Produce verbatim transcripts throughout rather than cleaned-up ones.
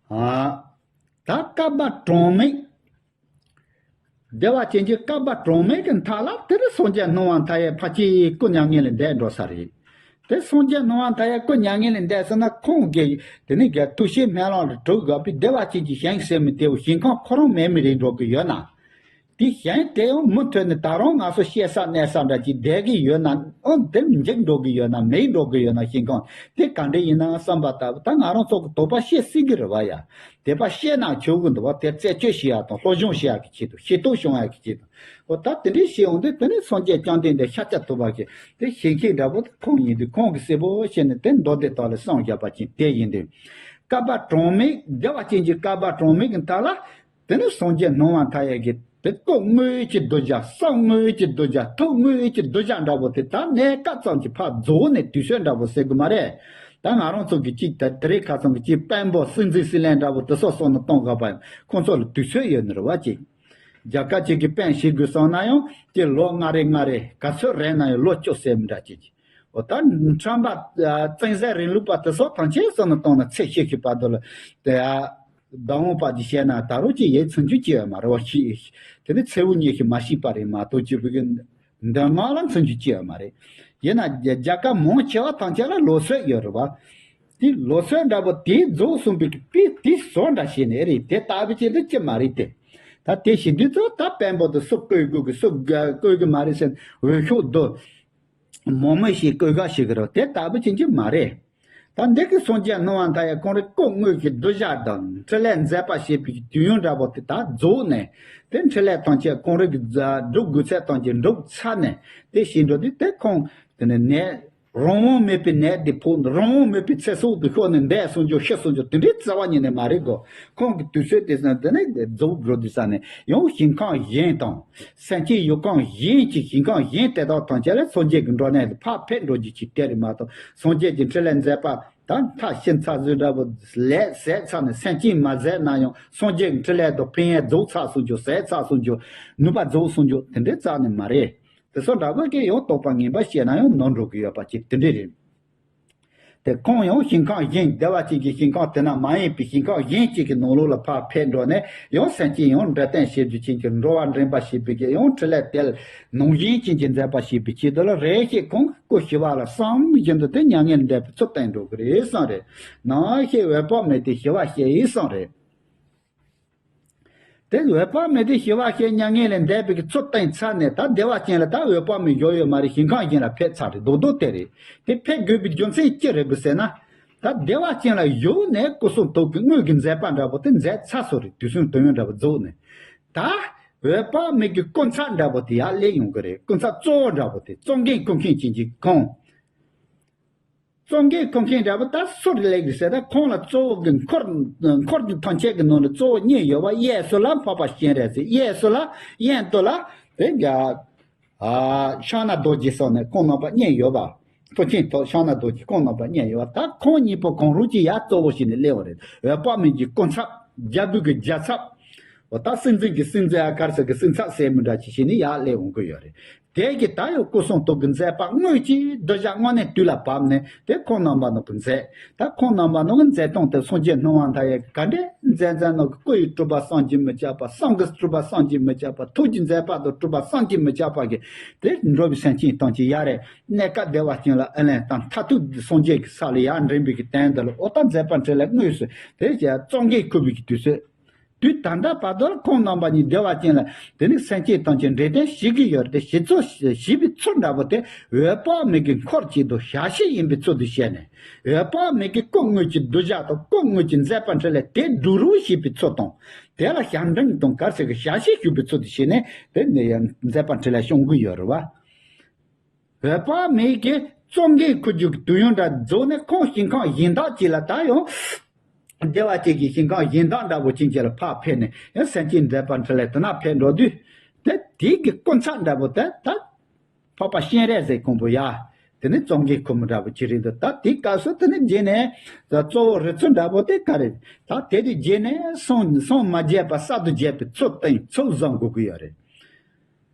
ཨ། ད་བསྐལ་པ་གྲངས་མེད། བདེ་བ་ཅན་གྱི་བསྐལ་པ་གྲངས་མེད་ཀྱི་མཐའ་ལ་དེ་ནི་སངས་རྒྱས་སྣང་བ་མཐའ་ཡས་ཕར་ཕྱིན་སྐུ་མྱ་ངན་ལས་འདས་འགྲོ་ས་རེད། དེ་སངས་རྒྱས་སྣང་བ་མཐའ་ཡས་སྐུ་མྱ་ངན་ལས་འདས་སོང་ན་ཁོང་གིས་དེ་ནི་ག་ཐུགས་བསྐྱེད་སྨོན་ལམ་ལ་གྲུབ་དགོས་པའི་བདེ་བ་ཅན་གྱི་ཞིང་ཟེར་མི་དེའུ་ཞིང་ཁམས་ཁོ་རང་མེད་མི་རེད་འགྲོ་གི་ཡོད་ན། དེ་གཞན་དེ་ཡང་མུ་མཐུད་ནས་ད་རུང་ང་ཚོ་སྐྱེ་ས་གནས་ས་འདྲ་ཅིག་བསྡད་ཀྱི་ཡོད་ན། ཨོ་དེར་འཇིག་འགྲོ་གི་ཡོད་ན་མེད་འགྲོ་གི་ཡོད་ན་ཞིང་ཁམས་དེ་ག་འདྲ་ཡིན་ན་བསམ་པ་ལྟ་བུ་ད་ང་རང་ཚོ་གི་དོགས་པ་སྐྱེ་སྲིད་ཀྱི་རེད་བ་ཡ། དེ་པ་སྐྱེས་ན་ཆོག་གི་འདུག་བ། དེ་རྩད་གཅོད་བྱེད་ཡག་དང་སློབ་སྦྱོང་བྱེད་ཡག་གི་ཆེད་དུ་ཤེས་རྟོགས་བྱུང་ཡག་གི་ཆེད་དུ། ཨོ་ད་དེ་འདྲའི་བྱེད་ཡོང་དུས་དེ་ནི་སངས་རྒྱས་བཅོམ་ལྡན་འདས་ཤཱཀྱ་ཐུབ་པ་གིས་དེ་ཞིང་ཁམས་འདྲ་པོ་དེ་ཁོང་ཡིན་དུས་ཁོང་གིས་གསལ་པོ་བྱས་ནས་དེ་མདོ་སྡེ་དག་ལ་གསུངས་བཞག་པ་ཅིག་དེ་ཡིན་དུས། བསྐལ་པ་གྲངས་མེད་བདེ་བ་ཅན་གྱི་བསྐལ་པ་གྲངས་མེད་ཀྱི་མཐའ་ལ། དེ་ནི་སངས་རྒྱས་སྣང་བ་མཐའ་ཡས་ཀྱི་དེ་སྐུ་དངོས་ཀྱི་གདུལ་བྱ། བསམ་དངོས་ཀྱི་གདུལ་བྱ། ཐུགས་དངོས་ཀྱི་གདུལ་བྱ་འདྲ་པོ་དེ་ད་གནས་སྐབས་ཙམ་གྱི་ཕར་རྫོགས་ནས་དུས་ཚོད་འདྲ་པོ་ཟེར་གི་མ་རེད། ད་ང་རང་ཚོ་གི་གཅིག་ད་དེ་རིང་ཁ་སང་གི་གཅིག་དཔོན་པོ་སྲིད་འཛིན་སྲིད་བློན་འདྲ་པོ་དེ་ཚོ་སོང་ནས་གཏོང་དགོས་པ་ཡིན། ཁོང་ཚོ་ལ་དུས་ཚོད་ཡོད་ནི་རེད་བ་ཅིག་རྒྱལ་ཁབ་ཅིག་གི་དཔོན་བྱེད་དགོས་སོང་ན་ཡང་དེ་ལོ་ལྔ་རེ་ལྔ་རེ་ག་ཚོད་རན་ན་ཡང་ལོ་བཅུ་ཟེར་མི་འདྲ་ཅིག་ཅིག་འོ་ད་ཁྲམ་པ་བཙན་བཟའ་རིང་ལུགས་པ་དེ་ཚོ་ཐམས་ཅད་སོང་ནས་གཏོང་ན་ཚེ་ཤི་ཤི་བར་དུ་ལ་དེ་ཡ། བདག་འོང་པ་འདི་བཤད་ན་ད་རུང་ཅི་ཡེ་ཚུན་ཆུ་ཅི་ཡོད་མ་རེད་བ་ཤི། དེ་ནི་ཚེ་འུ་ཉེ་ཤི་མ་ཤི་པ་རེད་མ་གཏོགས་ཅི་བུ་གི་འདོད་མ་ལ་ཚུན་ཆུ་ཅི་ཡོད་མ་རེད། ཡིན་ན་རྒྱལ་ཁབ་མང་ཆེ་བ་ཐམས་ཅད་ལ་ལོ་སོད་ཡོད་རེད་བ། དེ་ལོ་སོད་འདྲ་པོ་དེ་རྫོགས་སོང་པའི་དཔེ་དེ་བཟོ་འདྲ་བྱས་ནས་རེད་དེ་ལྟ་བུ་ཅི་འདི་ཅི་མ་རེད་དེ། ད་དེ་བྱེད་དུས་ཚོ་ད་དཔོན་པོ་དེ་སུ་བསྐོས་དགོས་གི་སུ་བསྐོས་གི་མ་རེད་ཟེར་འོས་ཤོག་བསྡུ། མང་མང་ཞིག་བསྐོས་ག་ཞིག་གི་རོ་དེ་ལྟ་བུ་ཅན་གྱི་མ་རེད། ད་འདི་གི་སངས་རྒྱས་སྣང་བ་མཐའ་ཡས་ཁོང་རའི་སྐུ་དངོས་ཀྱི་གདུལ་བྱ་དང་འཕྲིན་ལས་མཛད་པ་བྱེད་པའི་དུས་ཡུན་འདྲ་པོ་དེ་ད་རྫོགས་ནས་དེ་འཕྲིན་ལས་ཐམས་ཅད་ཁོང་རའི་གི་སྒྲུབ་དགོས་ཚད་ཐམས་ཅད་འགྲུབ་ཚར་ནས་དེ་བྱེད་འགྲོ་དུས་དེ་ཁོང་དེ་ནས་ནད་རང་དབང་མེད་པའི་ནད་དེ་ཕོག་རང་དབང་མེད་པའི་ཚེ་སྲོག་དེ་ཤོར་ནས་འདས་སོང་རྒྱུ་ཤི་སོང་རྒྱུ་དེ་འདྲའི་རྩ་བ་ཉིད་ནས་མ་རེད་གོ། ཁོང་གི་དུས་ཚོད་དེ་ཙམ་དེ་ནས་རྫོགས་འགྲོ་དུས་ཙམ་ནས་ཡང་ཞིང་ཁམས་གཞན་དང་། སེམས་ཅན་ཡུལ་ཁམས་གཞན་གྱི་ཞིང་ཁམས་གཞན་དེ་དག་ཐམས་ཅད་ལ་སངས་རྒྱས་ཀྱི་འགྲོ་གནས་ལ་ཕར་ཕེབས་འགྲོ་རྒྱུ་ཅིག་དེ་རེད་མ་གཏོགས་སངས་རྒྱས་ཀྱི་འཕྲིན་ལས་མཛད་པ་ད་མཐའ་ཕྱིན་ཚར་ཟིན་འདྲ་པོ་ལས་ཟད་ཚར་ནས་སེམས་ཅན་མ་ཟད་ན་ཡང་སངས་རྒྱས་ཀྱི་འཕྲིན་ལས་དང་ཕན་ཡོན་རྫོགས་ཚར་སོང་རྒྱུ་ཟད་ཚར་སོང་རྒྱུ་ནུས་པ་རྫོགས་སོང་རྒྱུ་དེ་འདྲའི་རྩ་ནས་མ་རེད། དེ་ཚོ་འདྲ་པོ་གིས་ཡང་རྟོགས་པ་ངན་པ་བཤད་ན་ཡང་ནོར་འགྲོ་གི་ཡོད་པ་ཅིག་དེ་འདྲ་རེད། དེ་ཁོང་ཡང་ཞིང་ཁམས་གཞན་བདེ་བ་ཅན་གྱི་ཞིང་ཁམས་དེ་ན་མ་ཡིན་པའི་ཞིང་ཁམས་གཞན་གཅིག་གི་ནང་ལོགས་ལ་ཕར་ཕེབས་འགྲོ་ནས་ཡང་སེམས་ཅན་ཡང་འབྲས་དོན་བྱེད་རྒྱུ་ཅན་གྱི་འགྲོ་བ་འདྲེན་པ་བྱེད་པའི་གི་ཡང་འཕྲིན་ལས་དེ་ནང་བཞིན་ཅན་གྱི་མཛད་པ་བྱེད་པའི་ཆེད་དུ་ལ་རེ་ཞིག་ཁོང་སྐུ་ཞི་བ་ལ་བསམ་བཞིན་དུ་དེ་མྱ་ངན་འདས་པའི་ཚུལ་བསྟན་འགྲོ་གི་རེད་བསམ་རེད། ནང་ཞིག་འོད་དཔག་མེད་དེ་ཞི་བ་ཞེས་ཡིན་བསམ་རེད། དེ་འོད་དཔག་མེད་དེ་ཞི་བ་ཞེས་མྱ་ངན་ལས་འདས་པའི་གི་ཚུལ་བསྟན་ཚར་ནས་ད་བདེ་བ་ཅན་ལ་ད་འོད་དཔག་མེད་བཞུགས་ཡོད་མ་རེད། ཞིང་ཁམས་གཞན་ལ་ཕེབས་ཚར་རེད། རྡོག་རྡོག་དེ་རེད། དེ་ཕེབས་དགོས་པའི་རྒྱུ་མཚན་ཅི་རེད་དགོས་ཟེར་ན། ད་བདེ་བ་ཅན་ལ་བཞུགས་ནས་སྐུ་གསུང་ཐུགས་ཀྱི་དངོས་ཀྱི་མཛད་པ་འདྲ་པོ་དེ་མཛད་ཚར་སོང་རེད། དུས་གསུམ་དུས་ཡུན་འདྲ་པོ་རྫོགས་ནས། ད་འོད་དཔག་མེད་ཀྱི་སྐུ་ཚབ་འདྲ་པོ་དེ་ཡར་སླེབས་ཡོང་གི་རེད། སྐུ་ཚབ་གཙོ་བོ་འདྲ་པོ་དེ་གཙོ་འགན་འཁུར་མཁན་ཅན་གྱི་ཁོང་། གཙོ་འགན་འཁུར་མཁན་འདྲ་པོ་ད་སུ་རེད་ལེགས་ཟེར། ད་ཁོང་ལ་གཙོ་བོ་གི་འཁོར་འཁོར་གྱི་ཐམས་ཅད་ཀྱི་ནང་ལ་གཙོ་བོ་གཉིས་ཡོད་པ། གཡས་སུ་ལ་འཕགས་པ་སྤྱན་རས་གཟིགས། གཡས་སུ་ལ་གཡོན་དུ་ལ་དེ་ག་ཨ་ཕྱག་ན་རྡོ་རྗེ་སོགས་ནས་ཁོང་རྣམ་པ་གཉིས་ཡོད་པ། སྐུ་མཁྱེན་ཐོག་ཕྱག་ན་རྡོ་རྗེ་ཁོང་རྣམ་པ་གཉིས་ཡོད་པ། ད་ཁོང་གཉིས་པོ་གང་རུང་གཅིག་ཡར་གཙོ་བོ་བྱས་ནས་སླེབས་པ་རེད། འོད་དཔག་མེད་ཀྱི་སྐུ་ཚབ། རྒྱལ་པོ་གི་རྒྱལ་ཚབ། འོ་ད་སྲིད་འཛིན་གྱི་སྲིད་འཛིན་ཨ་གར་ས་གི་སྲིད་ཚབ་ཟེར་མི་འདྲ་ཅིག་བྱས་ནས་ཡར་སླེབས་འོང་གི་ཡོད་རེད། དེ་གི་ད་ཡང་སྐུ་གསུང་ཐུགས་ཀྱི་མཛད་པ་དངོས་ཀྱི་གདུལ་བྱ་དངོས་གནས་དུས་ལ་བབས་ནས་དེ་ཁོང་རྣམ་པ་ནང་གི་མཛད། ད་ཁོང་རྣམ་པ་ནང་གི་མཛད་སྟངས་དེ་སངས་རྒྱས་སྣང་བ་མཐའ་ཡས་ག་འདྲས་མཛད་མཛད་ནང་གི་སྐུ་ཡི་སྤྲུལ་པ་བསམ་གྱིས་མི་ཁྱབ་པ། བསམ་གྱིས་སྤྲུལ་པ་བསམ་གྱིས་མི་ཁྱབ་པ། ཐུགས་ཀྱི་མཛད་པ་དང་སྤྲུལ་པ་བསམ་གྱིས་མི་ཁྱབ་པ་གི་དེ་འགྲོ་བའི་སེམས་ཅན་ཐམས་ཅད་ཡ་རེ་གནས་སྐབས་བདེ་བ་ཅན་ལ་ཨ་ལན་དང་མཐར་ཐུག་སངས་རྒྱས་ཀྱི་ས་ལ་ཡར་འདྲེན་པའི་གི་དོན་དེ་ལ་ཨོ་ད་མཛད་པ་འཕྲིན་ལས་དངོས་སུ་དེ་གཙོ་འགན་འཁུར་བའི་གི་དུས་ཚོད། དུས་ད་ལྟ་བར་དུ་ཁོང་རྣམ་པ་གཉིས་བདེ་བ་ཅན་ལ་དེ་ནི་སེམས་ཅན་ཐམས་ཅད་འབྲས་དོན་བྱེད་ཀྱི་ཡོད་རེད་དེ། བྱེད་ཚུལ་བྱེད་པའི་ཚུལ་འདྲ་པོ་དེ་འོད་དཔག་མེད་ཀྱི་འཁོར་གཅིག་ཏུ་ཞལ་བཞེས་ཡིན་པའི་ཚུལ་དུ་བྱས་ནས། འོད་དཔག་མེད་ཀྱི་སྐུ་དངོས་ཀྱི་གདུལ་བྱ་དང་སྐུ་དངོས་ཀྱི་མཛད་པ་འཕྲིན་ལས་དེ་སྒྲུབ་རོགས་བྱེད་པའི་ཚུལ་དང་། དེ་ལ་ཞབས་འདྲེན་དང་ག་རེ་ཟེར་གི་ཞལ་བཞེས་ཞུ་བའི་ཚུལ་དུ་བྱས་ནས་དེ་ནས་ཡང་མཛད་པ་འཕྲིན་ལས་བྱུང་གི་ཡོད་རེད་བ། འོད་དཔག་མེད་ཀྱི་གཙོ་འགན་འཁུར་རྒྱུ་གི་དུས་ཡུན་འདྲ་རྫོགས་ནས་ཁོང་ཞིང་ཁམས་གཞན་དག་ཅིག་ལ་ད་ཡང་བདེ་བ་ཅན་གྱི་ཞིང་ཁམས་གཞན་དག་འདྲ་པོ་ཅན་ཅིག་ལ་ཕར་ཕེབས་ནས་ཡང་སེམས་ཅན་མཛད་པ་འཕྲིན་ལས་དེ་ན་ཕེབས་འགྲོ་དུས། དེ་དེའི་གི་སྐུ་ཚབ་འདྲ་པོ་དེ་ད་འཕགས་པ་སྤྱན་རས་གཟིགས་ཁོང་པོ་ཡ། དེ་ནི་གཙོ་འགན་འཁུར་མི་འདྲ་པོ་ཅིག་རེད་འདུག་ད་དེའི་སྐབས་སུ་དེ་ནི་རྗེས་ནས་གཙོ་བོ་རིགས་ཚོགས་འདྲ་པོ་དེ་ག་རེད། ད་དེ་དུས་རྗེས་ནས་སངས་སངས་མ་རྒྱས་པ་གསར་དུ་རྒྱས་པའི་ཚུལ་བསྟན་ཚུལ་བཟང་དགོས་ཀྱི་ཡོད་རེད།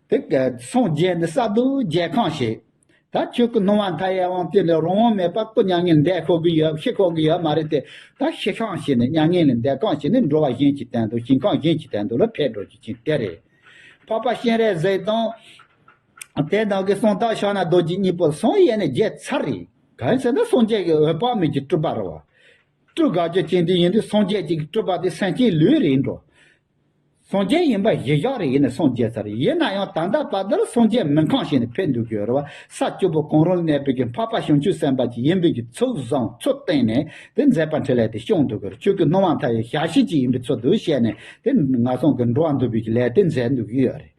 དེ་ག་སངས་རྒྱས་ནས་གསར་དུ་རྒྱས་ཁམས་ཤིག་ད་ཆོས་སྐུ་སྣང་བ་མཐའ་ཡས་དབང་དེ་ལས་རང་དབང་མེད་པར་སྐུ་མྱ་ངན་འདས་ཤོར་གི་ཡོད། ཤི་ཤོར་གི་ཡོད་མ་རེད་དེ། ད་ཤི་ཤང་བྱས་ནས་མྱ་ངན་ལས་འདས་ཤང་བྱས་ནས་འགྲོ་བ་གཞན་གྱི་དོན་དུ་ཞིང་ཁམས་གཞན་གྱི་དོན་དུ་ལ་ཕེབས་འགྲོ་རྒྱུ་ཅིག་དེ་རེད། འཕགས་པ་སྤྱན་རས་གཟིགས་དང་། དེ་ནང་གི་གསང་བདག་ཕྱག་ན་རྡོ་རྗེ་གཉིས་པོ་ལ་སངས་རྒྱས་ནས་རྒྱལ་ཚར་རེད། གང་ཟེར་ན་སངས་རྒྱས་ཀྱི་འོད་དཔག་མེད་ཀྱི་སྤྲུལ་པ་རེད་བ། སྤྲུལ་དགའ་རྒྱུ་ཅན་དེ་ཡིན་དུས་སངས་རྒྱས་ཅིག་གི་སྤྲུལ་པ་དེ་སེམས་ཅན་ལུས་རེད་འགྲོ། སངས་རྒྱས་ཡིན་པ་གཞི་བཞག་རེད། ཡིན་ན་སངས་རྒྱས་ཚར་རེད། ཡིན་ན་ཡང་ད་ལྟ་བར་དུ་ལ་སངས་རྒྱས་མིན་ཁང་བྱས་ནས་ཕེབས་འདུག་གི་ཡོད་རེད་བ། ས་བཅུ་པོ་གང་རུང་ལ་གནས་པའི་གི་འཕགས་པ་བྱང་ཆུབ་སེམས་དཔའ་ཅིག་ཡིན་པའི་གི་ཚུལ་བཟུང་ཚུལ་བསྟན་ནས་དེ་མཛད་པ་འཕྲིན་ལས་དེ་སྐྱོང་འདུག་གི་རེད། ཆོས་སྐུ་སྣང་བ་མཐའ་ཡས་ཞལ་ཤེས་ཅིག་ཡིན་པའི་ཚུལ་དུ་བཤད་ནས་དེ་ངན་སོང་གི་འགྲོ་བ་འདུལ་བའི་གི་ལས་དེ་མཛད་འདུག་གི་ཡོད་རེད།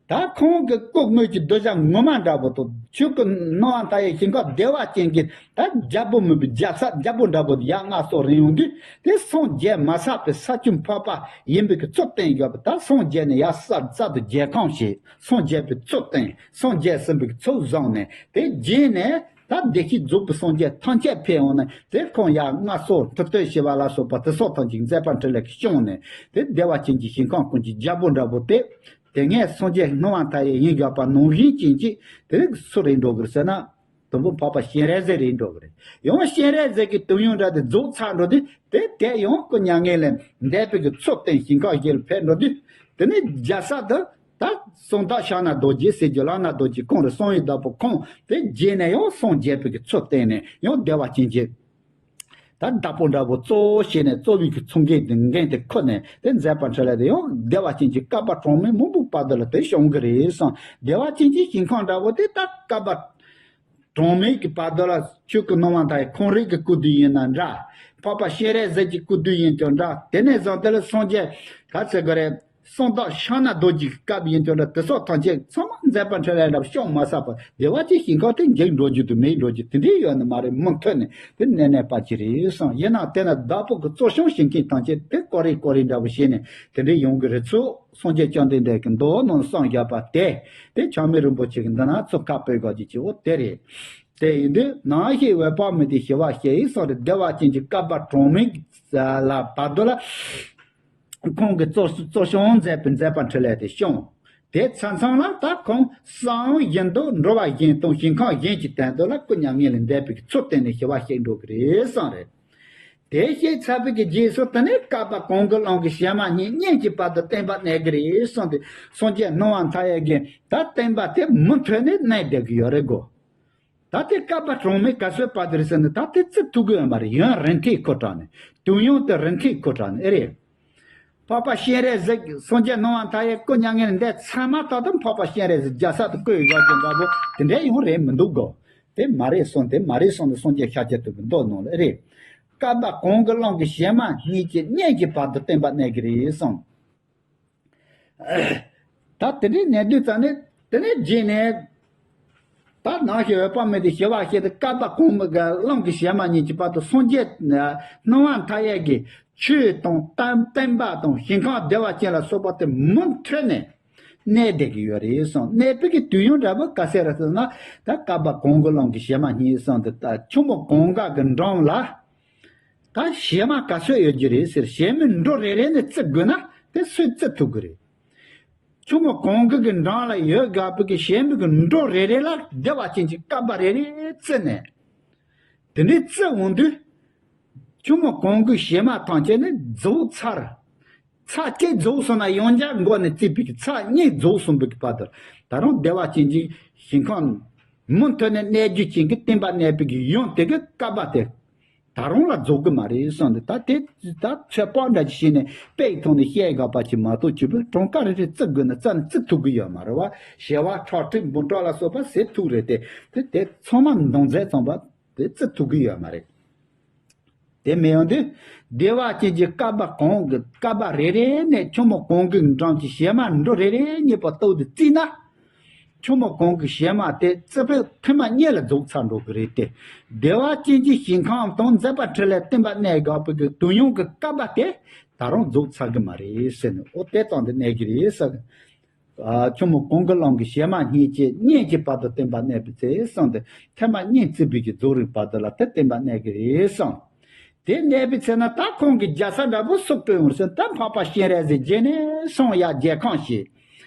ད་ཁོང་གི་སྐུ་དངོས་ཀྱི་གདུལ་བྱ་ངོ་མ་འདྲ་པོ་དང་ཆོས་སྐུ་སྣང་བ་མཐའ་ཡས་ཞིང་ཁམས་བདེ་བ་ཅན་གྱི་ད་རྒྱལ་པོ་མིན་པའི་རྒྱལ་ས་རྒྱལ་པོ་འདྲ་པོ་ཡར་མངའ་གསོལ་རན་ཡོང་དུས་དེ་སངས་རྒྱས་མ་ཟག་པའི་ས་བཅུ་འཕགས་པ་ཡིན་པའི་གི་ཚུལ་བསྟན་ཡོད་པ། ད་སངས་རྒྱས་ནས་ཡར་ས་ས་དུ་རྒྱལ་ཁམས་བྱས། སངས་རྒྱས་པའི་ཚུལ་བསྟན། སངས་རྒྱས་ཟིན་པའི་གི་ཚུལ་བཟུང་ནས་དེ་རྗེས་ནས་ད་བདེ་གཤེགས་རྫོགས་པའི་སངས་རྒྱས་ཐམས་ཅད་ཕེབས་འོང་ནས་དེ་ཁོང་ཡར་མངའ་གསོལ་ཐུབ་བསྟན་བྱེད་པ་ལ་སོགས་པ་དེ་སོགས་ཐམས་ཅད་མཛད་པ་འཕྲིན་ལས་ཀྱིས་སྐྱོང་ནས་དེ་བདེ་བ་ཅན་གྱི་ཞིང་ཁམས་ཀུན་གྱི་རྒྱལ་པོ་འདྲ་པོ་དེ། དེ་སྔའི་སངས་རྒྱས་སྣང་བ་མཐའ་ཡས་ཡིན་དགོས་པ་ནང་བཞིན་ཅན་གྱི་དེ་རིགས་སུ་རེད་འགྲོ་གི་རེད་ཟེར་ན། དང་པོ་འཕགས་པ་སྤྱན་རས་གཟིགས་རེད་འགྲོ་གི་རེད། ཡང་སྤྱན་རས་གཟིགས་ཀྱི་དོན་ཡོད་འདྲ་དེ་རྫོགས་ཚར་འགྲོ་དུས་དེ་དེ་ཡང་སྐུ་མྱ་ངན་ལས་འདས་པའི་གི་ཚུལ་བསྟན་ཞིང་ཁམས་བཞི་ལ་ཕེབས་འགྲོ་དུས་དེ་ནི་རྒྱལ་ས་དུ་ད་གསང་བདག་ཕྱག་ན་རྡོ་རྗེ་ཟེར་རྒྱུ་ལག་ན་རྡོ་རྗེ་ཁོང་རེད། གསང་བའི་བདག་པོ་ཁོང་དེ་རྗེས་ནས་ཡང་སངས་རྒྱས་པའི་གི་ཚུལ་བསྟན་ནས་ཡང་བདེ་བ་ཅན་གྱི། ད་བདག་པོ་འདྲ་པོ་གཙོ་བོ་བྱས་ནས་གཙོ་བོའི་གི་ཚོགས་འགན་དེ་འགན་དེ་ཁུར་ནས་དེ་མཛད་པ་འཕྲིན་ལས་དེ་ཡང་བདེ་བ་ཅན་གྱི་བསྐལ་པ་གྲངས་མེད་མང་པོའི་བར་དུ་ལ་དེ་བྱུང་གི་རེད་བསམ། བདེ་བ་ཅན་གྱི་ཞིང་ཁམས་འདྲ་པོ་དེ་ད་བསྐལ་པ་གྲངས་མེད་ཀྱི་བར་དུ་ལ་ཆོས་སྐུ་སྣང་བ་མཐའ་ཡས་ཁོང་རང་གི་སྐུ་དུས་ཡིན་ན་འདྲ། འཕགས་པ་སྤྱན་རས་གཟིགས་ཀྱི་སྐུ་དུས་ཡིན་ཀྱང་འདྲ། དེ་ནས་བཟུང་དེ་ལ་སངས་རྒྱས་ག་ཚོད་ག་རེ། གསང་བདག་ཕྱག་ན་རྡོ་རྗེའི་སྐབས་ཡིན་དུས་ལ་དེ་སོགས་ཐམས་ཅད་ཚང་མ་མཛད་པ་འཕྲིན་ལས་འདྲ་བ་བྱུང་མ་ཟད་པར་བདེ་བ་ཅན་ཞིང་ཁམས་དེ་འཇིག་འགྲོ་རྒྱུ་དང་མེད་འགྲོ་རྒྱུ་དེ་འདྲའི་ཡོད་ནི་མ་རེད། མུ་མཐུད་ནས་དེ་གནས་གནས་པ་ཅིག་རེད་གསུངས། ཡིན་ནའང་དེ་ན་བདག་པོ་གི་གཙོ་བྱུང་བྱེད་མཁན་ཐམས་ཅད་དེ་ཀོ་རེ་ཀོ་རེ་འདྲ་བོ་བྱས་ནས་དེ་འདྲའི་ཡོང་གི་རེད། ཚུལ་སངས་རྒྱས་བཅོམ་ལྡན་འདས་ཀྱི་མདོ་ནང་གསུངས་བཞག་པ་དེ་དེ་ཆགས་མེད་རིན་པོ་ཆེ་གི་འདི་ན་ཚུར་བཀའ་ཕེབས་དགོས་ཀྱི་ཅིག་འོ་དེ་རེད། དེ་ཡིན་དུས་ནང་ཞིག་འོད་དཔག་མེད་དེ་ཞི་བ་ཞེས་གསུངས་རེད། བདེ་བ་ཅན་གྱི་བསྐལ་པ་གྲངས་མེད་ལ་བར་དུ་ལ། ཁོང་གིས་གཙོ་གཙོ་བྱུང་མཛད་པའི་མཛད་པ་འཕྲིན་ལས་དེ་བྱུང་། དེ་ཚང་ཚང་ལ་ད་ཁོང་གསང་བ་བཞིན་དུ་འགྲོ་བ་གཞན་དང་ཞིང་ཁམས་གཞན་གྱི་དོན་དུ་ལ་སྐུ་མྱ་ངན་ལས་འདས་པའི་ཚུལ་བསྟན་ནས་ཞི་བ་གཤེགས་འགྲོ་གི་རེད་གསུངས་རེད། དེ་གཤེགས་ཚར་བའི་གི་རྗེས་སུ་དེ་ནས་བསྐལ་པ་གང་གི་ཀློང་གི་བྱེ་མ་སྙེད་སྙེད་ཀྱི་བར་དུ་བསྟན་པ་གནས་ཀྱི་རེད་གསུངས་ཏེ། སངས་རྒྱས་སྣང་བ་མཐའ་ཡས་ཀྱིས་ད་བསྟན་པ་དེ་མུ་མཐུད་ནས་གནས་བསྡད་ཀྱི་ཡོད་རེད་གོ། ད་དེ་བསྐལ་པ་གྲངས་མེད་ག་ཚོད་བར་དུ་རེད་ཟེར་ན་ད་དེ་བརྩི་ཐུབ་ཀྱི་ཡོད་མ་རེད། ཡུན་རིང་ཐུང་ཁོ་དྲག་ནས་དུས་ཡུན་དེ་རིང་ཐུང་ཁོ་དྲག་ནས་ཨེ་རེད། འཕགས་པ་སྤྱན་རས་གཟིགས་སངས་རྒྱས་སྣང་བ་མཐའ་ཡས་སྐུ་མྱ་ངན་ལས་འདས་ཚར་མ་ཐག་ཏུ་འཕགས་པ་སྤྱན་རས་གཟིགས་རྒྱལ་ས་དུ་བསྐོས་ཡོད་ཀྱང་འདྲ་པོ་དེ་འདྲའི་ཡོང་རེད་མི་འདུག་གོ། དེ་མ་རེད་གསུངས། དེ་མ་རེད་གསུངས་ནས་སངས་རྒྱས་ཤཱཀྱ་ཐུབ་པའི་མདོ་ནང་ལ་ཨེ་རེད། བསྐལ་པ་གང་གི་ཀློང་གི་བྱེ་མ་སྙེད་ཀྱི་སྙེད་ཀྱི་བར་དུ་བསྟན་པ་གནས་ཀྱི་རེད་གསུངས། ད་དེ་འདྲའི་གནས་དུས་ཙམ་ནས་དེ་ནས་རྗེས་ནས་ད་ནང་བཞིན་འོད་དཔག་མེད་དེ་ཞི་བ་ཞེས་ཏེ་བསྐལ་པ་གང་མི་ག་ཀློང་གི་བྱེ་མ་སྙེད་ཀྱི་བར་དུ་སངས་རྒྱས་སྣང་བ་མཐའ་ཡས་ཀྱི་ཆོས་དང་བསྟན་བསྟན་པ་དང་ཞིང་ཁམས་བདེ་བ་ཅན་ལ་སོགས་པ་དེ་མུ་མཐུད་ནས་གནས་བསྡད་ཀྱི་ཡོད་རེད་གསུངས། གནས་པའི་གི་དུས་ཡུན་འདྲ་པོ་ག་ཚད་རེད་ཟེར་ན་ད་བསྐལ་པ་གང་གི་ཀློང་གི་བྱེ་མ་སྙེད་གསུངས་ཏེ་ད་ཆུ་མོ་གངྒཱ་གི་འགྲམ་ལ། ད་བྱེ་མ་ག་ཚོད་ཡོད་ཀྱི་རེད་ཟེར། བྱེ་མའི་འབྲུ་རེ་རེ་ནས་བརྩི་དགོས་ན་དེ་སུས་བརྩི་ཐུབ་ཀྱི་རེད། ཆུ་མོ་གངྒཱ་གི་འགྲམ་ལ་ཡོད་དགོས་པའི་གི་བྱེ་མའི་གི་འབྲུ་རེ་རེ་ལ་བདེ་བ་ཅན་གྱི་བསྐལ་པ་རེ་རེ་བརྩིས་ནས། དེ་འདྲའི་བརྩི་འོང་དུས། ཆུ་མོ་གངྒཱའི་བྱེ་མ་ཐམས་ཅད་ནི་རྫོགས་ཚར། ཚར་གཅིག་རྫོགས་སོང་ན་ཡང་བསྐྱར་འགོ་ནས་བརྩིས་པའི་གི་ཚར་གཉིས་རྫོགས་སོང་བའི་གི་བར་དུ་ད་རུང་བདེ་བ་ཅན་གྱི་ཞིང་ཁམས་མུ་མཐུད་ནས་གནས་རྒྱུ་ཅན་གྱི་བསྟན་པ་གནས་པའི་གི་ཡུན་དེ་གི་བསྐལ་པ་དེ། ད་རུང་ལ་རྫོགས་གི་མ་རེད་གསུངས་ཏེ། ད་དེ་ད་ཚོད་དཔག་འདྲ་ཅིག་བྱས་ནས་དཔེ་ཡི་ཐོག་ནས་བཤད་དགོས་པ་ཅིག་མ་གཏོགས་ཆུ་བོའི་གྲངས་ཀ་རེ་རེ་བརྩི་དགོས་ན་རྩ་ནས་བརྩི་ཐུབ་ཀྱི་ཡོད་མ་རེད་བ། བྱེ་བ་ཁྲག་ཁྲིག་འབུམ་ཕྲག་ལ་སོགས་པ་ཟེར་ཐུག་རེད་དེ། དེ་དེ་ཚང་མ་འདང་ཚད་ཙམ་པ་དེ་བརྩི་ཐུབ་ཀྱི་ཡོད་མ་རེད། དེ་མི་ཡོང་དུས། བདེ་བ་ཅན་གྱི་བསྐལ་པ་གང་གི་བསྐལ་པ་རེ་རེ་ནས་ཆུ་མོ་གངྒཱའི་འགྲམ་གྱི་བྱེ་མ་འབྲུ་རེ་རེ་གཉིས་པ་གཏུབས་ཏེ་བརྩིས་ན། ཆུ་མོ་གངྒཱའི་བྱེ་མ་དེ་རྩི་ཕོད་ཐེངས་མ་གཉིས་ལ་རྫོགས་ཚར་འགྲོ་གི་རེད་དེ། བདེ་བ་ཅན་གྱི་ཞིང་ཁམས་དང་མཛད་པ་འཕྲིན་ལས་བསྟན་པ་གནས་དགོས་པའི་གི་དུས་ཡུན་གྱི་བསྐལ་པ་དེ་ད་རུང་རྫོགས་ཚར་གི་མ་རེད་ཟེར་ནས། འོ་དེ་ཙམ་དུ་གནས་ཀྱི་རེད་ཟེར། ཨ། ཆུ་མོ་གངྒཱའི་ཀླུང་གི་བྱེ་མ་སྙེད་ཀྱི་སྙེད་ཀྱི་བར་དུ་བསྟན་པ་གནས་པའི་ཚེ་གསུངས་ཏེ། ཐེངས་མ་གཉིས་བརྩིས་པའི་གི་རྫོགས་རིམ་བར་དུ་ལ་དེ་བསྟན་པ་གནས་ཀྱི་རེད་གསུངས། དེ་གནས་པའི་ཚེ་ན་ད་ཁོང་གི་རྒྱལ་ས་འདྲ་པོ་སུ་བསྐོས་ཡོང་ཟེར་ན། ད་འཕགས་པ་སྤྱན་རས་གཟིགས་རྗེས་ནས་སངས་ཡར་རྒྱལ་ཁམས་ཤིག་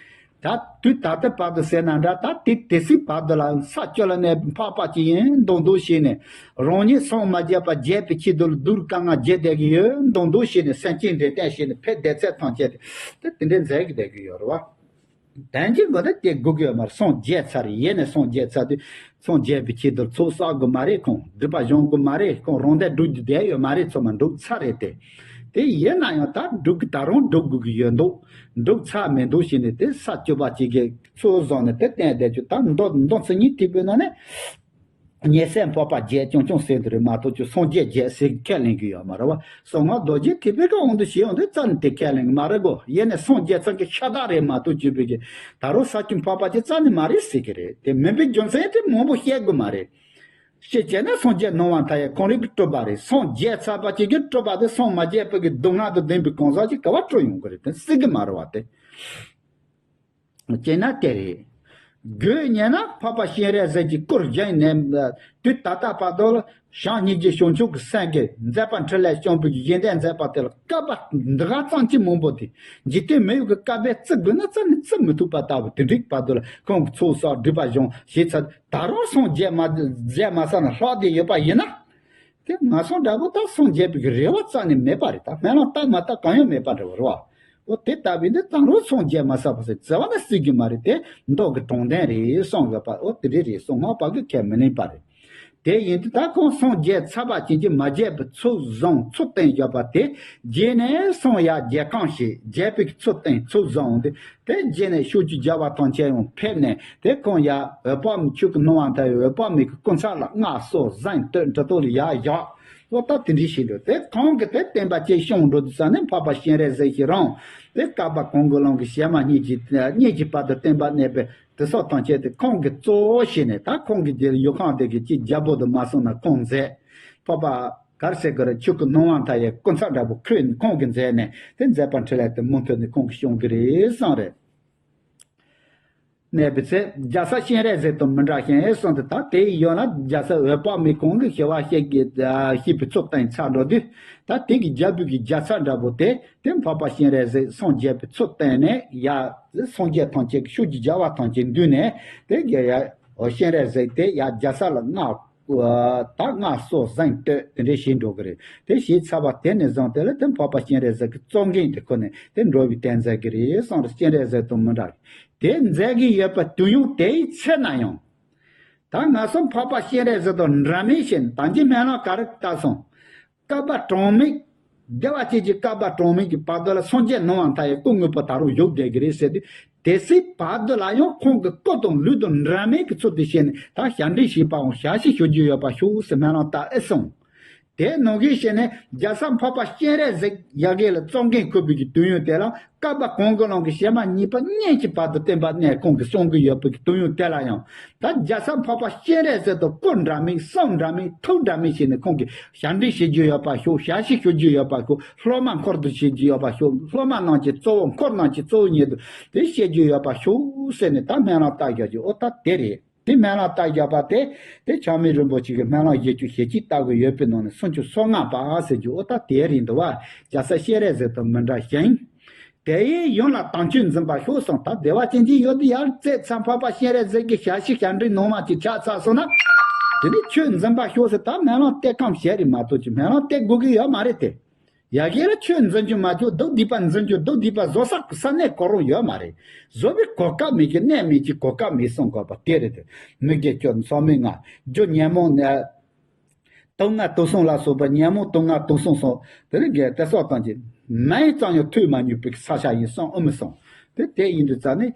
ད་དུས་ད་ལྟ་བར་དུ་ཟེར་ན་འདྲ། ད་དེ་དེ་སྲིད་བར་དུ་ལ་ས་བཅུ་ལ་གནས་པའི་འཕགས་པ་ཅིག་ཡིན་མདོག་མདོག་བྱས་ནས། རང་ཉིད་སངས་མ་རྒྱས་པ་རྒྱས་པའི་ཆེད་དུ་ལ་གདུགས་དཀའ་ངལ་བརྒྱབ་བསྡད་ཀྱི་ཡོད་མདོག་མདོག་བྱས་ནས། སེམས་ཅན་འདྲེན་སྟངས་བྱས་ནས་ཕར་བསྡད་ཚད་ཐམས་ཅད་དེ་དེ་འདྲའི་མཛད་ཀྱི་བསྡད་ཀྱི་ཡོད་རེད་བ། དོན་གྱི་མགོ་ནི་དེ་དགོས་ཀྱི་ཡོད་མ་རེད། སངས་རྒྱས་ཚར་རེད། ཡེ་ནས་སངས་རྒྱས་ཚར་དུས་སངས་རྒྱས་པའི་ཆེད་དུ་ཚོགས་བསགས་དགོས་མ་རེད། ཁོང་སྒྲིབ་པ་སྦྱང་དགོས་མ་རེད། ཁོང་རང་དོན་སྒྲུབ་རྒྱུ་བསྡད་ཡོད་མ་རེད། ཚང་མ་འགྲུབ་ཚར་རེད་དེ། དེ་ཡིན་ན་ཡང་ད་འགྲུབ་ཀྱི་ད་རུང་འགྲུབ་དགོས་ཀྱི་ཡོད་མདོག་འགྲུབ་ཚར་མེད་མདོག་བྱས་ནས། དེ་ས་བཅུ་པ་ཅིག་གིས་ཚུར་བཟུང་ནས་དེ་བསྟན་བསྡད་རྒྱུ། ད་མདོ་མདོ་མཚན་ཉིད་ཐེག་པའི་ནང་ནས་ཉན་སྲས་འཕགས་པ་བརྒྱད་རྐྱང་རྐྱང་ཟེར་དེ་རེད་མ་གཏོགས། ཁྱོད་སངས་རྒྱས་བརྒྱད་ཟེར་ཁས་ལེན་གྱི་ཡོད་མ་རེད་བ། གསང་སྔགས་རྡོ་རྗེ་ཐེག་པའི་གི་དབང་དུ་བྱས་ཡོང་དུས་རྩ་ནས་དེ་ཁས་ལེན་གྱི་མ་རེད་གོ། ཡེ་ནས་སངས་རྒྱས་ཚང་གི་ཤ་སྟག་རེད་མ་གཏོགས། བརྒྱུད་པའི་གི་ད་རུང་ས་བཅུ་འཕགས་པ་ཅིག་རྩ་ནས་མ་རེད་ཟེར་གི་རེད། དེ་མིན་པའི་རྒྱུ་མཚན་དེ་མང་པོ་བཤད་དགོས་མ་རེད། ཤེས་བྱས་ན་སངས་རྒྱས་སྣང་བ་མཐའ་ཡས་ཁོང་རང་གི་སྤྲུལ་པ་རེད། སངས་རྒྱས་ཚར་བ་ཅིག་གི་སྤྲུལ་པ་དེ་སངས་མ་རྒྱས་པའི་གི་སྡུག་བསྔལ་དང་ལྡན་པའི་གང་ཟག་ཅིག་ག་བ་སྤྲུལ་ཡོང་གི་རེད། དེ་སྲིད་གི་མ་རེད་བ། དེ་བྱས་ན་དེ་རེད། དགོས་ཉེ་ན་འཕགས་པ་སྤྱན་རས་གཟིགས་ཀྱི་སྐུར་བཞེངས་ནས། དུས་ད་ལྟ་བར་དུ་ལ་བྱམས་སྙིང་རྗེ་བྱང་ཆུབ་ཀྱི་སེམས་ཀྱིས་མཛད་པ་འཕྲིན་ལས་བསྐྱངས་པའི་གི་ཡོན་ཏན་མཛད་པ་དེ་ལ་བསྐལ་པ་འདི་ག་ཙམ་གྱི་མང་པོ་དེ། འཇིག་རྟེན་མི་ཡུལ་གྱི་བསྐལ་པས་བརྩི་དགོས་ན་རྩ་ནས་བརྩི་མི་ཐུབ་པ་ལྟ་བུ་དེ་འདྲའི་བར་དུ་ལ་ཁོང་གིས་ཚོགས་བསགས་སྒྲིབ་པ་སྦྱངས་བྱས་ཚར། ད་རུང་སངས་རྒྱས་མ་རྒྱས་མ་ཚར་ན་ལྷག་བསྡད་ཡོད་པ་ཡིན་ན། དེ་ང་སོང་འདྲ་པོ་ད་སངས་རྒྱས་པའི་རེ་བ་རྩ་ནས་མེད་པ་རེད། ད་སྨོན་ལམ་བཏབ་མ་བཏབ་གང་ཡང་མེད་པ་འདྲ་བོ་རེད་བ། འོ་དེ་ལྟ་བུའི་འདི་ད་རུང་སངས་རྒྱས་མ་ཚར་བ་ཟེར་བརྩི་བ་ན་སྲིད་ཀྱི་མ་རེད། དེ་མདོ་གི་དྲང་བདེན་རེད་གསུང་དགོས་པ། འོ་དེ་འདྲ་རེད། གསང་སྔགས་པ་གིས་ཁས་མི་ལེན་པ་རེད། དེ་ཡིན་དུས་ད་ཁོང་སངས་རྒྱས་ཚར་བ་ཅན་གྱི་མ་རྒྱས་པའི་ཚོགས་བཟུང་ཚོགས་བསྟན་བཞག་པ་དེ་རྗེས་ནས་སངས་ཡར་རྒྱས་གང་ཞིག་རྒྱས་པའི་ཚོགས་བསྟན་ཚོགས་བཟུང་དེ། དེ་རྗེས་ནས་ཕྱོགས་བཅུའི་རྒྱལ་བ་ཐམས་ཅད་ཡང་ཕེབས་ནས། དེ་ཁོང་ཡར་འོད་དཔག་མེད་ཆོས་ཀྱི་སྣང་བ་མཐའ་ཡས་འོད་དཔག་མེད་ཀྱི་སྐུ་མཚམས་ལ་མངའ་གསོལ་གཟེངས་བསྟོད་འབྲི་ཏོག་ལ་ཡར་བཞག་འོ་ད་དེ་འདྲ་ཞིག་འདུག་དེ་ཁོང་གིས་དེ་བསྟན་པ་ཅིག་སྐྱོང་འགྲོ་དུས་ཙ་ནས་འཕགས་པ་སྤྱན་རས་གཟིགས་ཤིག་རང་དེ་བསྐལ་པ་གང་གི་ལོང་གི་བྱེ་མ་སྙེད་ཀྱི་སྙེད་ཀྱི་བར་དུ་བསྟན་པ་གནས་པའི་དེ་སོགས་ཐམས་ཅད་དེ་ཁོང་གིས་གཙོ་བོ་བྱས་ནས། ད་ཁོང་གི་རྗེས་ལ་ཡུལ་ཁང་དེ་གི་ཅིག་རྒྱལ་པོ་དུ་མ་སོང་ན་ཁོང་མཛད། འཕགས་པ་ག་རེ་ཟེར་གི་རེད། ཆོས་ཀྱི་སྣང་བ་མཐའ་ཡས་སྐུ་མཚམས་འདྲ་པོ་ཁོས་ཁོང་གིས་མཛད་ནས། དེ་མཛད་པ་འཕྲིན་ལས་དེ་མུ་མཐུད་ནས་ཁོང་གིས་སྐྱོང་གི་རེད་གསུངས་རེད། གནས་པའི་ཚེ་རྒྱལ་ཚབ་སྤྱན་རས་གཟིགས་དང་མི་འདྲ་ཞིང་གསུངས་ཏེ། ད་དེ་ཡོད་ན་རྒྱལ་ཚབ་འོད་དཔག་མེད་ཁོང་གིས་ཞི་བ་སྐྱེས་ཀྱི་ཞེས་པའི་ཚོགས་བསྟན་ཚར་འགྲོ་དུས། ད་དེ་གི་རྒྱལ་པོ་གི་རྒྱལ་ཚབ་འདྲ་པོ་དེ་དེ་འཕགས་པ་སྤྱན་རས་གཟིགས་སངས་རྒྱས་པའི་ཚོགས་བསྟན་ནས། ཡར་སངས་རྒྱས་ཐམས་ཅད་ཀྱི་ཕྱོགས་ཀྱི་རྒྱལ་བ་ཐམས་ཅད་འདུས་ནས། དེ་གི་ཡར་སྤྱན་རས་གཟིགས་དེ་ཡར་རྒྱལ་ཚབ་ལ་མངའ། ད་མངའ་གསོལ་གཟེངས་བསྟོད་དེ་འདྲ་བྱེད་འགྲོ་གི་རེད། དེ་བྱས་ཚར་བ་དེ་ནས་བཟུང་དེ་ལ་དེ་འཕགས་པ་སྤྱན་རས་གཟིགས་ཀྱི་གཙོ་འགན་དེ་ཁུར་ནས་དེ་འགྲོ་བའི་དོན་མཛད་ཀྱི་རེད་གསུངས་རེད། སྤྱན་རས་གཟིགས་དང་མི་འདྲ། དེ་མཛད་ཀྱི་ཡོད་པ་དུས་ཡུན་དེའི་ཚེ་ན་ཡང་། ད་ང་ཚོ་འཕགས་པ་སྤྱན་རས་གཟིགས་དང་འདྲ་མིན་ཞིག་ད་གིན་སྨོན་ལམ་ག་རེ་བཏབ་སོང་། བསྐལ་པ་གྲངས་མེད། བདེ་བ་ཅན་གྱི་བསྐལ་པ་གྲངས་མེད་ཀྱི་བར་དུ་ལ་སངས་རྒྱས་སྣང་བ་མཐའ་ཡས་སྐུ་དངོས་པོ་ད་རུང་བཞུགས་བསྡད་ཀྱི་རེད་ཟེར་དུས། དེ་སྲིད་བར་དུ་ལ་ཡང་ཁོང་གི་སྐུ་དང་ལུས་དང་འདྲ་མིན་གྱི་ཚུལ་དུ་བྱས་ནས། ད་ཞབས་འདྲེན་བྱེད་པའང་ཞལ་བཞེས་ཞུ་རྒྱུ་ཡོད་པ་ཤོག་ཟེར་སྨོན་ལམ་བཏབ་ཨེ་སོང་། དེ་ནང་བཞིན་བྱས་ནས་རྒྱལ་ཚབ་འཕགས་པ་སྤྱན་རས་གཟིགས་ཡ་གི་ལ་གཙོ་འགན་འཁུར་བའི་གི་དུས་ཡུན་དེ་ལ། བསྐལ་པ་གང་གི་ལོང་གི་བྱེ་མ་སྙེད་པ་སྙེད་ཀྱི་བར་དུ་བསྟན་པ་གནས་ཁོང་གིས་གསུང་གི་ཡོད་པའི་གི་དུས་ཡུན་དེ་ལ་ཡང་། ད་རྒྱལ་ཚབ་འཕགས་པ་སྤྱན་རས་གཟིགས་དང་སྐུ་འདྲ་མིན་གསུང་འདྲ་མིན་ཐུགས་འདྲ་མིན་བྱས་ནས་ཁོང་གིས་ཞབས་འདྲེན་བྱེད་རྒྱུ་ཡོད་པ་ཤོག་ཞལ་བཞེས་ཞུ་རྒྱུ་ཡོད་པ་ཤོག་སློབ་མ་འཁོར་དུ་བྱེད་རྒྱུ་ཡོད་པ་ཤོག་སློབ་མ་རྣམས་ཀྱི་གཙོ་བོ། འཁོར་རྣམས་ཀྱི་གཙོ་བོ་ཉིད་དུ་དེ་བྱེད་རྒྱུ་ཡོད་པ་ཤོག་ཟེར་ནས་ད་སྨོན་ལམ་བཏབ་བཞག་རྒྱུ། ཨོ་ད་དེ་རེད། དེ་སྨོན་ལམ་བཏབ་བཞག་པ་དེ། དེ་ཆགས་མེད་རིན་པོ་ཆེ་གི་སྨོན་ལམ་བཞི་བཅུ་ཞེ་གཅིག་བཏབ་དགོས་ཡོད་པའི་ནང་ནས་སུམ་ཅུ་སོ་ལྔ་པ་ཟེར་རྒྱུ། ཨོ་ད་དེ་རེད་འདུག་བ། རྒྱལ་ཚབ་སྤྱན་རས་གཟིགས་དང་མི་འདྲ་ཞིང་། དེ་ཡི་ཡུན་ལ་དམ་ཆོས་འཛིན་པ་ཤོག་གསུངས། ད་བདེ་བ་ཅན་གྱི་ཡུལ་དུ་ཡར་བཙས་ཚར། འཕགས་པ་སྤྱན་རས་གཟིགས་ཀྱི་ཞལ་བཞེས་ཞབས་འདྲེན་ནང་མ་ཅིག་ཆགས་ཚར་སོང་ན། དེ་ནི་ཆོས་འཛིན་པ་ཤོག་ཟེར། ད་སྨོན་ལམ་བཏབ་ཁོམ་བྱས་རེད་མ་གཏོགས་ཀྱི་སྨོན་ལམ་བཏབ་དགོས་ཀྱི་ཡོད་མ་རེད་དེ། ཡ་གི་ལ་ཆོས་འཛིན་རྒྱུ་མ་བྱུང་། སྡུག་སྡིག་པ་འཛིན་རྒྱུ། སྡུག་སྡིག་པ་བཟོ་ས་ས་གནས་གོ་རུང་ཡོད་མ་རེད། བཟོ་བའི་གོ་སྐབས་མེད་ཀྱི་གནས་མེད་ཀྱི་གོ་སྐབས་མེད་གསུང་དགོས་པ་དེ་རེད་དེ། མི་དགེ་བཅུ། མཚམས་མེད་ལྔ། རྒྱུ་ཉོན་མོངས་ནས། དུག་ལྔ་དུག་གསུམ་ལ་སོགས་པ་ཉོན་མོངས་དུག་ལྔ་དུག་གསུམ་སོགས་དེ་རིང་གི་དེ་སོགས་དང་གཅིག་མིང་ཙམ་ཡང་ཐོས་མ་མྱོང་པའི་ས་ཆ་ཡིན་གསུང་ཨོ་མི་གསུང་། དེ་དེ་ཡིན་དུས་ཙ་ནི།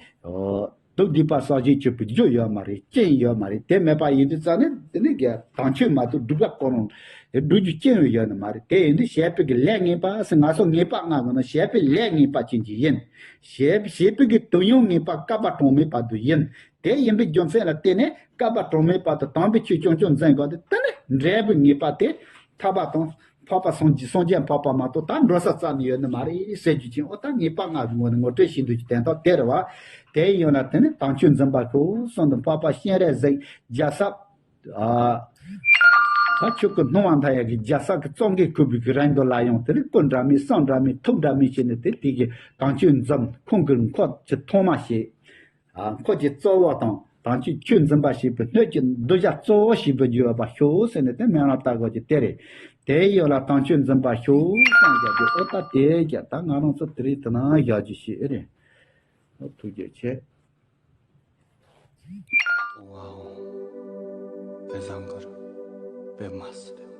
སྡུག་སྡིག་པ་བསགས་བྱེད་གཅོད་པའི་རྒྱུ་ཡོད་མ་རེད། རྐྱེན་ཡོད་མ་རེད། དེ་མེད་པ་ཡིན་དུས་ཙ་ནི་དེ་ནི་གི་དམ་ཆོས་མ་གཏོགས་སྒྲུབ་པ་ཁོ་རང་སྒྲུབ་རྒྱུ་ཅི་ཡང་ཡོད་ནི་མ་རེད། དེ་ཡིན་དུས་བྱས་པའི་གི་ལས་ངན་པ་ཟེར། ང་ཚོ་ངན་པ་ལྔ་གི་ནང་བྱས་པའི་ལས་ངན་པ་ཅན་གྱི་ཡིན། བྱས་བྱས་པའི་གི་དུས་ཡུན་ངན་པ་བསྐལ་པ་གྲངས་མེད་བར་དུ་ཡིན། དེ་ཡིན་པའི་རྒྱུ་མཚན་ལ་བརྟེན་ནས་བསྐལ་པ་གྲངས་མེད་བར་དུ་དམ་པའི་ཆོས་རྐྱང་རྐྱང་འཛིན་དགོས་ཏེ། དེ་ནི་འབྲས་བུ་ངེས་པ་དེ་ཐར་པ་དང་། འཕགས་པ་སངས་རྒྱས། སངས་རྒྱས་འཕགས་པ་མ་གཏོགས་ད་འགྲོ་ས་རྩ་ནས་ཡོད་ནི་མ་རེད་ཟེར་རྒྱུ་ཅན། ཨོ་ད་ངེས་པ་ལྔ་གི་ངོས་ནས་ངོ་སྤྲོད་བྱེད་འདོད་ཀྱི་དོན་དག་དེ་རེད་བ། དེ་ཡིན་ན་དེ་ནི་དམ་ཆོས་འཛིན་པ་ཤོག་གསུངས་དུས། འཕགས་པ་སྤྱན་རས་གཟིགས་རྒྱལ་ཚབ། ཨ། ད་ཆོས་སྐུ་སྣང་བ་མཐའ་ཡས་ཀྱི་རྒྱལ་ཚབ་ཀྱི་གཙོ་འགན་འཁུར་བའི་གི་རིང་དུ་ལ་ཡང་དེ་རིང་སྐུ་འདྲ་མིན། གསུང་འདྲ་མིན། ཐུགས་འདྲ་མིན་བྱས་ནས་དེ་དེ་གི་དམ་ཆོས་འཛིན། ཁོང་གི་འཁོར་གྱི་ཐོག་མ་བྱས། ད་འཁོར་གྱི་གཙོ་བོ་དང་དམ་ཆོས་ཆོས་འཛིན་པ་ཞེས་པའི་སྣོད་ཀྱི་གདུལ་བྱ་གཙོ་བོ་ཞེས་པའི་བརྗོད་པ་ཤོག་ཟེར་ནས་དེ་སྨོན་ལམ་བཏབ་དགོས་ཀྱི་དེ་རེད། དེ་ཡོད་ལ་དམ་ཆོས་འཛིན་པ་ཤོག་གསུངས་བཞག་རྒྱུ་ཨོ་ད་དེ་རྒྱ་ད་ང་རང་ཚོ་དེ་རིང་དེ་ན་བཞག་རྒྱུ་ཞིག་ཨེ་རེད། ཨོ་ཐུགས་རྗེ་ཆེ། ཝའོ། བེ་ཟང་གར། བེ་མ་སི།